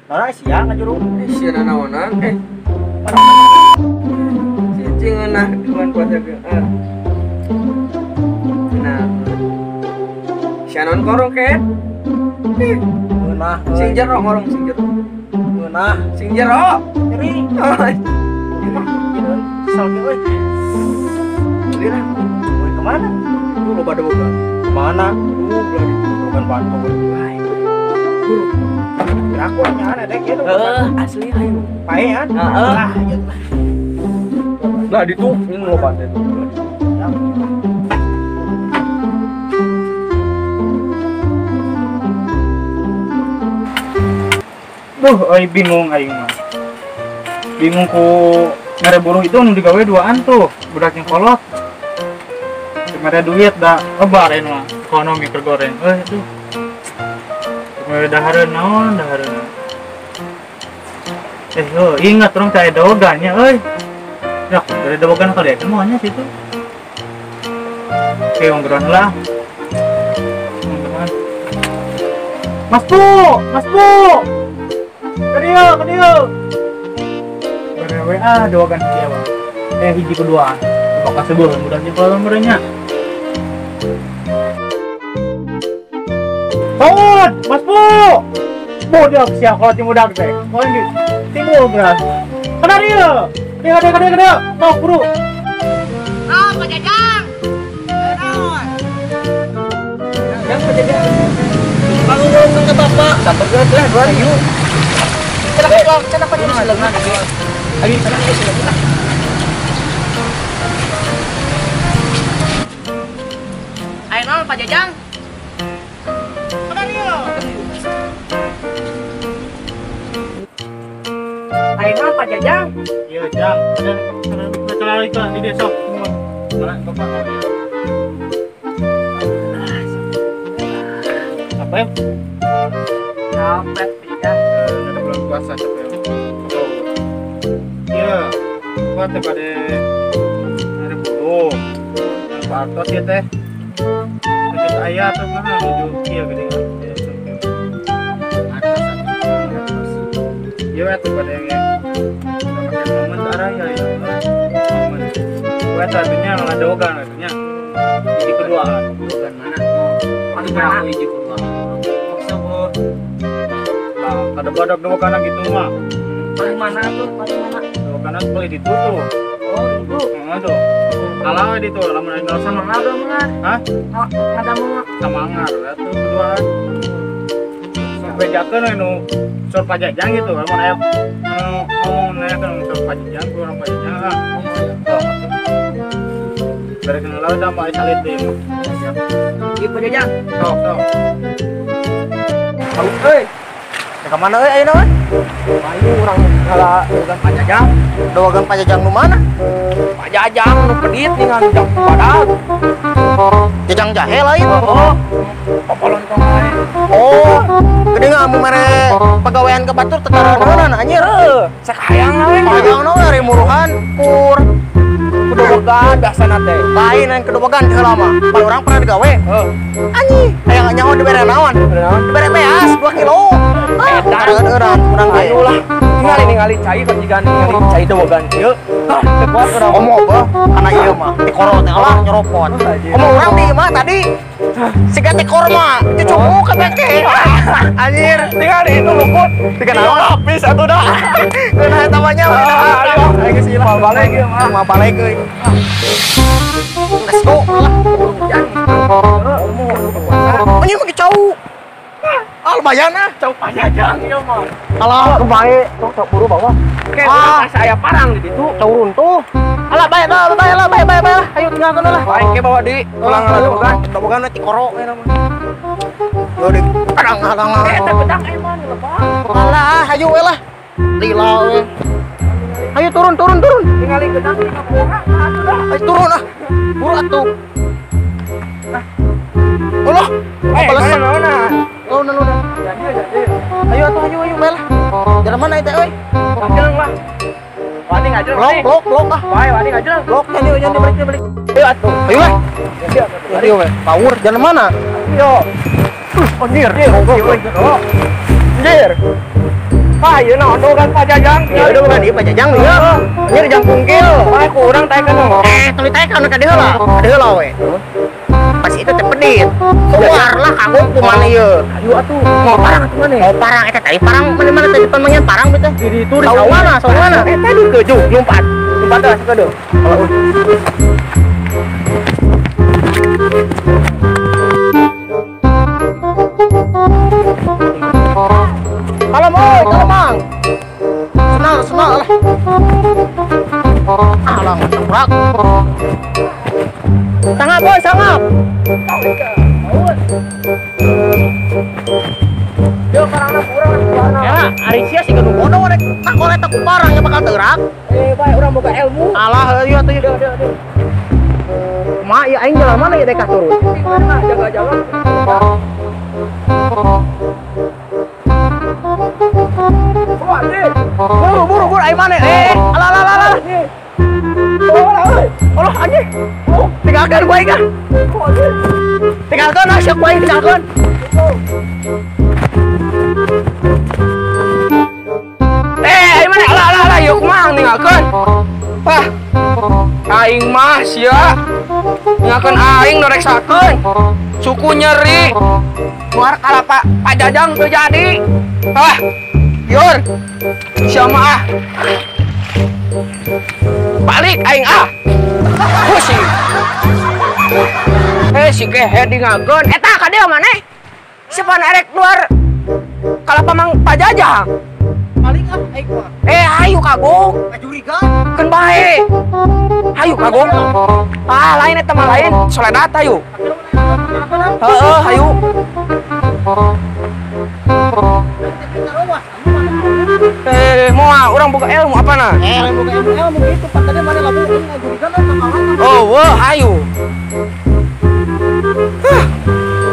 Nora sia ngajuru. Sia nanaonan eh. Cicing ngeunah cuman puasa ge. Nah. Sia naon korong ke? Ngeunah. Sing jero ngorong sing jero. Ngeunah sing jero. Nyeri. Kesel ge euy. Beli lah. Mau kemana? Lu loba dobogan. Kemana? Lu belah di dobogan bantu. Aku nyana dek gitu. Asli ayo. Pae kan? Heeh. Lah, ieu mah. Lah ditu ini loba teh. Duh, euy bingung aing mah. Bingung ku mere buruh itu nu digawe duaan tuh, budak yang kolot. Mere duit da lebar aing mah, ekonomi keur goreng. Euy tuh. Mere dahareun naon dahareun. Oh, ingat orang cari dogannya euy. Ya, dari dogan kali ya semuanya situ. Oke, onggroan lah. Onggroan. Mas Bu, Mas Bu. Kadieu, kadieu. Bare WA dogan kieu mah. Hiji keduaan. Bakal sebuah mudahnya kalau merenya. Paud, Mas Bu. Budak sia kalau ti budak teh. Moal di timbul geus. Kana dieu. Kadieu, kadieu, kadieu, kadieu. Tok buru. Ah, Pak Jajang. Naon? Jang Pak Jajang. Bangun ke bapak. Sampai geus lah dua ribu. Kenapa kenapa jadi selengah? Ayo kenapa jadi selengah? Ayo naon Pak Jajang? Kana dieu. Ayo naon Pak Jajang? Iya, Jang. Ada iklan di desa. Mana bapak? Apa ya? Capek ya. Ada bulan puasa capek. Iya. Kuat teh pada hari buruh. Yang artos ya teh. Lanjut ayah atau mana menuju iya gede. Iya tuh pada yang ya. Pakai momen arah ya ya. Momen. Gue satunya malah dogan satunya. Hiji kedua. Dogan mana? Anu mana hiji kedua? Maksud gua. Nah, kada badak dogan gitu mah. Paling mana tuh? Paling mana? Dogan beli di tuh. Oh, itu. Heeh tuh. Alah di tuh lamun aya sama ada mah. Hah? Ada mah. Samangar atuh kedua. Bejakeun we nu sur Pajajang gitu, lamun aya nu ngomong nanyakeun sur Pajajang, ku urang Pajajang ah. Bari kenal udah mah salit deui mah. Ieu Pajajang. Sok, sok. Halo euy. Ka mana euy ayeuna euy? Ayo urang ngala dogan Pajajang. Dogan Pajajang nu mana? Pajajang nu pedit ningan jang badag. Jajang jahe lain. Oh. Papalontong lain. Oh, gede nggak mau mere pegawaian ke batur tetaranan anjir. Sek hayang we. Hayang we ari muruhan kur. Kedobogan biasana teh. Lain yang kedobogan teh lama. Pan urang pernah digawe. Heeh. Anjing, hayang nyaho dibere naon? Dibere beas 2 kilo. Edan euran urang ge. Ayo lah. Ningali ningali cai kan jiga ningali cai dobogan kieu. Hah, teu kuat urang. Komo beuh, kana ieu mah tikoro teh alah nyeropot. Komo urang di imah tadi. Siga tekor mah, cucuku kabeh ke. Anjir, tingali itu luput. Tiga naon lapis atuh dah. Keuna eta mah nya. Ayo, ayo geus ilah balik ieu mah. Mah balik euy. Let's go lah. Anjing mah cau. Ah lumayan ah, cau Pajajang ieu mah. Alah, bae, tok buru bawa. Oke, urang asa aya parang di ditu. Cau runtuh. Alah bae lah, bae lah, bae bae lah. Ayo tinggalkeun lah. Bae ke bawa di pulang lah dobogan. Dobogan we tikoro we mah. Yo di kadang-kadang. Eta bedang emang lepas. Alah, ayo we lah. Lila we. Ayo turun, turun, turun. Tingali gedang di kapura atuh dah. Ayo turun ah. Buru atuh. Allah, eh, mana? Oh, nah, nah. Jadi, jadi. Ayo atuh, ayo, ayo, bae lah. Jalan mana itu euy? Ngajeng lah. Wani ngajeng. Blok, blok, blok ah. Bae, wani ngajeng. Blok, jangan, jangan balik, balik. Ayo atuh. Ayo lah. Ayo we. Power jalan mana? Ayo. Anjir. Anjir. Pak, ieu naon kan Pak Jajang? Ya udah bukan ieu Pak Jajang ieu. Ieu di jangkung kieu. Bae ku urang taekeun. Tuluy taekeun ka dieu lah. Ka dieu lah we. Pas itu teh pedit. Keluar lah kagok kumaha ieu. Ayo atuh. Mau parang atuh maneh? Mau parang eta tadi parang mana-mana tadi pemanggian parang teh. Di ditu di sawah mana? Sawah mana? Eta di keju lompat. Lompat teh asup deui. Kalem oi, kalem mang. Senang, senang lah. Alang, tangkurak. Sangap oi, sangap. Yo parangna kurang atuh. Ya, ari sia siga nu bodoh rek takol eta ku parang ya bakal teurak. Bae urang boga ilmu. Alah, ieu atuh. Kumaha ieu aing jalan mana ieu teh kah turun? Jaga-jaga. Buru buru buru aing mana? Alah alah alah. Allah anjing. Tinggalkan gua aing ah. Tinggalkan ah siap gua aing tinggalkan. Aing mana? Alah alah alah ieu kumaha ninggalkeun? Wah. Aing mah sia. Ninggalkeun aing doreksakeun. Suku nyeri. Muar kalapa Pak Jajang teu jadi. Ah. Yor. Sia mah ah. Balik aing ah. Pusing. Si gehe dingakeun. Eta ka dieu maneh? Siapa erek keluar kalapa mang Pak Jajang? Balik ah aing mah. Hayu kagok. Curiga. Keun bae. Hayu kagok. Ah, lain eta mah lain. Soledat hayu. Heeh, hayu. Moal urang boga ilmu apa nah? Boga ilmu gitu. Pak tadi mana labu ngajurigan Oh, wah, hayu. Huh.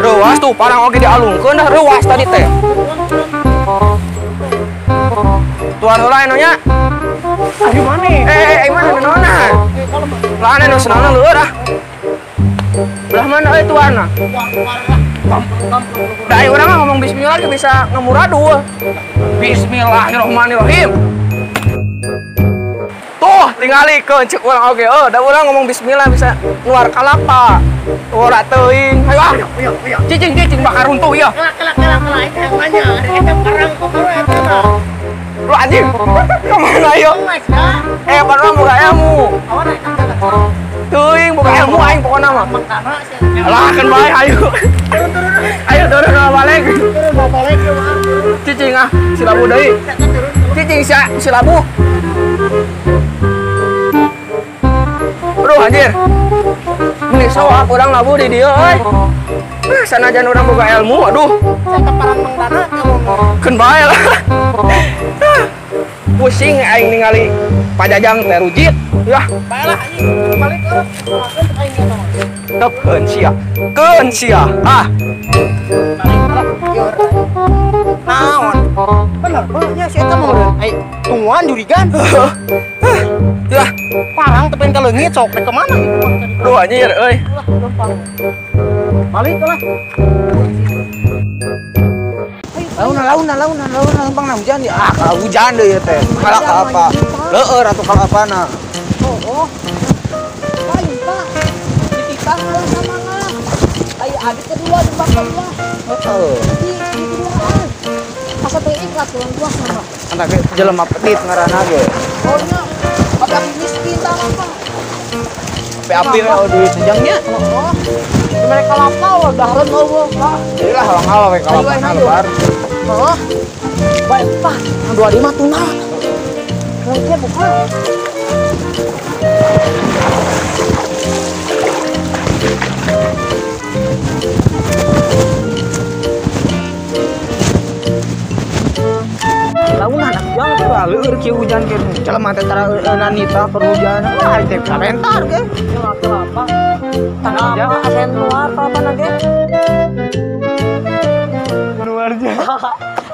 Reuas tuh parang oge dialungkeun dah reuas tadi teh. Tuan heula anu nya. Ayo maneh? Mana naonna? Lah anu senangna leueur ah. Belah mana euy tuanna? Da ai urang mah ngomong bismillah ge bisa ngemuradul. Bismillahirrahmanirrahim. Tuh, tingalikeun ceuk urang oge. Da urang ngomong bismillah bisa nuar kalapa. Ora teuing. Hayu ah. Cicing-cicing bakal runtuh ieu. Kelak kelak kelak aing nanya, eta parang kumaha eta mah. Lu anjing. Kemana ieu? Padahal boga ilmu. Teuing boga ilmu aing pokona mah. Alah kan bae hayu. Ayo turun balik. Turun balik ieu mah. Cicing ah, si labu deui. Cicing sia si labu. Aduh anjir. Meni sawah urang labu di dieu euy. Sanajan urang boga ilmu, aduh. Saya parang Mang Dana Keun bae lah. Pusing aing ningali Pak Jajang teh rujit. Yah, bae lah anjing balik euy. Aing eta mah. Tep keun sia. Keun sia. Ah. Balik lah ieu. Naon? Bener nya si eta mah ai tungguan jurigan. Yah, parang teu pengen ka leungit sok rek ka mana ieu. Aduh anjir euy. Balik lah. Launa launa launa lempang na hujan ya. Ah, kalau hujan deh ya teh. Kalah ka apa? Leueur atuh kalah apana? Oh. Lain, Pak. Dititah ngalah sama ngalah. Ai abi kedua di bakal lah. Heeh. Di keduaan. Asa teh ikhlas urang tua sama. Antah ge jelema petit ngaranna ge. Oh nya. Api miskin tah Pak. Api-api we duit sejangnya. Heeh. Mereka kalapa dahareun eueuh, Pak. Jadilah halang-halang we kalapa lebar. Oh, baik Pak, 25 tuna. Mungkin bukan. Lamun anak jang teh leueur kieu hujan kieu. Jelema teh tara nanita keur hujan. Wah, teh kabentar ge. Kelapa. Tanah asen luar kalapana ge.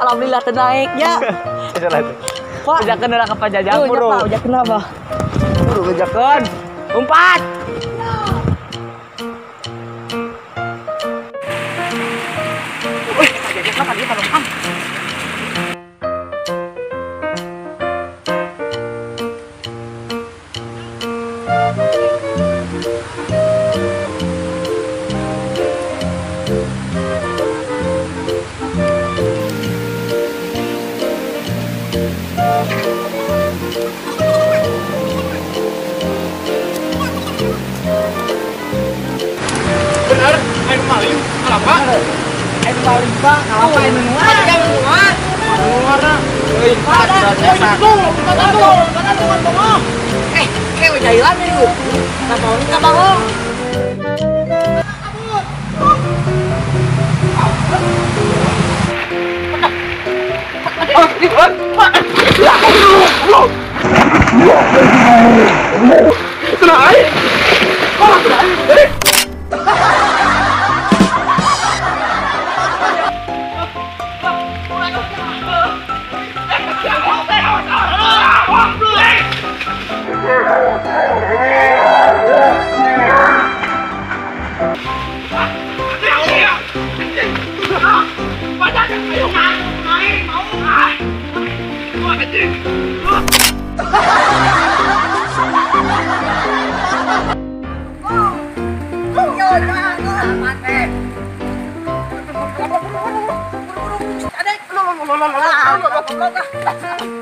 Alhamdulillah teu naik nya. Pak, bejakeun heula ka Pak Jajang buru. Pak, bejakeun apa? Buru bejakeun. Lompat. Wih, Pak Jajang mah tadi Ayo maling, kalapa. Ayo maling Pak, kalapa anu nuar. Ayo nuar. Nuar. Euy, eh, kayak jahilan nih lu. Nggak mau,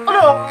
Aduh.